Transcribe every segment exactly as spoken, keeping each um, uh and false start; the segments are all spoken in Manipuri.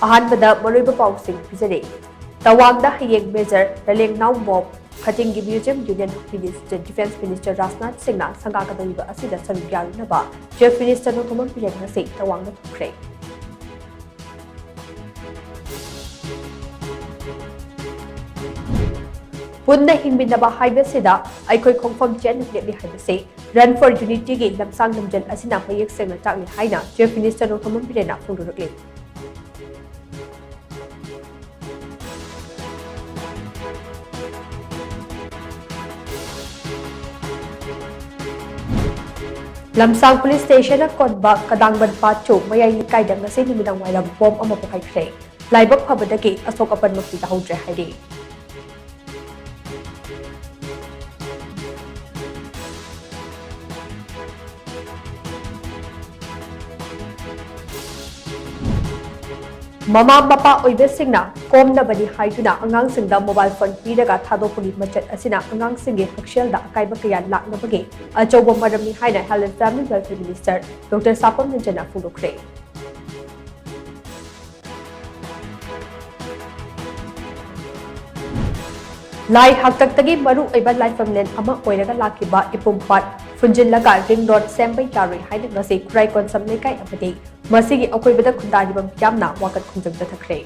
ꯑꯍꯥꯟꯕꯗ ꯃꯔꯨꯑꯣꯏꯕ ꯄꯥꯎꯁꯤꯡ ꯄꯤꯖꯔꯤ꯫ ꯇꯋꯥꯡꯗ ꯍꯌꯦꯡ Major ꯔꯂꯦꯡꯅꯥꯎ ꯃꯣꯞ ꯈꯇꯤꯡꯒꯤ Museum Union Minister, Defence Minister Rajnath ꯁꯤꯡꯅ ꯁꯪꯒꯥꯒꯗꯧꯔꯤꯕ ꯑꯁꯤꯗ ꯁꯔꯨꯛ ꯌꯥꯔꯨꯅꯕ Chief Minister ꯅꯣꯡꯊꯣꯝꯕꯝ ꯕꯤꯔꯦꯟ ꯉꯁꯤ ꯇꯋꯥꯡꯗ ꯊꯨꯡꯈ꯭ꯔꯦ꯫ ꯄꯨꯟꯅ ꯍꯤꯡꯃꯤꯟꯅꯕ ꯍꯥꯏꯕꯁꯤꯗ ꯑꯩꯈꯣꯏ ꯈꯣꯡꯐꯝ ꯆꯦꯠꯅ ꯂꯦꯞꯂꯤ ꯍꯥꯏꯕꯁꯤ Run for Unityꯒꯤ ꯂꯝꯁꯥꯡ ꯂꯝꯖꯦꯜ ꯑꯁꯤꯅ ꯃꯌꯦꯛ ꯁꯦꯡꯅ ꯇꯥꯛꯂꯤ ꯍꯥꯏꯅ Chief Minister ꯅꯣꯡꯊꯣꯝꯕꯝ ꯕꯤꯔꯦꯟꯅ ꯐꯣꯡꯗꯣꯔꯛꯂꯤ꯫ ꯂꯝꯁꯥꯡ Police Stationꯅ ꯀꯣꯟꯕ ꯀꯗꯥꯡꯕꯟ ꯄꯥꯠ two ꯃꯌꯥꯏ ꯂꯩꯀꯥꯏꯗ ꯉꯁꯤ ꯅꯨꯃꯤꯗꯥꯡ ꯋꯥꯏꯔꯝ bomb ꯑꯃ ꯄꯣꯈꯥꯏꯈ꯭ꯔꯦ꯫ ꯂꯥꯏꯕꯛ ꯐꯕꯗꯒꯤ ꯑꯁꯣꯛ ꯑꯄꯟꯃꯛꯇꯤ ꯇꯥꯍꯧꯗ꯭ꯔꯦ ꯍꯥꯏꯔꯤ꯫ ꯃꯃꯥ ꯃꯄꯥ ꯑꯣꯏꯕꯁꯤꯡꯅ ꯀꯣꯝꯅꯕꯅꯤ ꯍꯥꯏꯗꯨꯅ ꯑꯉꯥꯡꯁꯤꯡꯗ mobile phone ꯄꯤꯔꯒ ꯊꯥꯗꯣꯛꯄꯒꯤ ꯃꯆꯠ ꯑꯁꯤꯅ ꯑꯉꯥꯡꯁꯤꯡꯒꯤ ꯍꯛꯁꯦꯜꯗ ꯑꯀꯥꯏꯕ ꯀꯌꯥ ꯂꯥꯛꯅꯕꯒꯤ ꯑꯆꯧꯕ ꯃꯔꯝꯅꯤ ꯍꯥꯏꯅ Health and Family Welfare Minister Doctor ꯁꯥꯄꯝ ꯅꯤꯡꯆꯟꯅ ꯐꯣꯡꯗꯣꯛꯈ꯭ꯔꯦ꯫ ꯂꯥꯏ ꯍꯥꯛꯇꯛꯇꯒꯤ ꯃꯔꯨ ꯑꯣꯏꯕ ꯂꯥꯏꯐꯝꯂꯦꯟ ꯑꯃ ꯑꯣꯏꯔꯒ ꯂꯥꯛꯈꯤꯕ ꯏꯄꯨꯝ ꯄꯥꯠ ꯐꯨꯟꯖꯤꯜꯂꯒ ring road ꯁꯦꯝꯕ ꯌꯥꯔꯣꯏ ꯍꯥꯏꯅ ꯉꯁꯤ ꯈꯨꯔꯥꯏ ꯀꯣꯟꯁꯝ ꯂꯩꯀꯥꯏ ꯑꯃꯗꯤ ꯃꯁꯤꯒꯤ ꯑꯀꯣꯏꯕꯗ ꯈꯨꯟꯗꯥꯔꯤꯕ ꯃꯤꯌꯥꯝꯅ ꯋꯥꯀꯠ ꯈꯣꯡꯖꯪ ꯆꯠꯊꯈ꯭ꯔꯦ꯫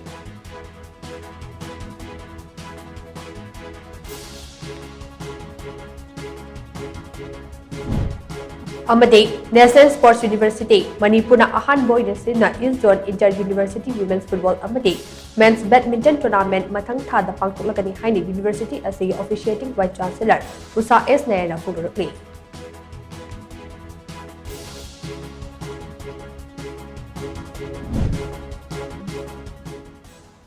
ꯑꯃꯗꯤ National Sports University, ꯃꯅꯤꯄꯨꯔꯅ ꯑꯍꯥꯟꯕ ꯑꯣꯏꯅ ꯁꯤꯟꯅ East Zone Inter University Women's Football ꯑꯃꯗꯤ Men's Badminton Tournament ꯃꯊꯪ ꯊꯥꯗ ꯄꯥꯡꯊꯣꯛꯂꯒꯅꯤ ꯍꯥꯏꯅ university ꯑꯁꯤꯒꯤ officiating Vice Chancellor ꯎꯁꯥ ꯑꯦꯁ ꯅꯥꯌꯔꯅ ꯐꯣꯡꯗꯣꯔꯛꯂꯤ꯫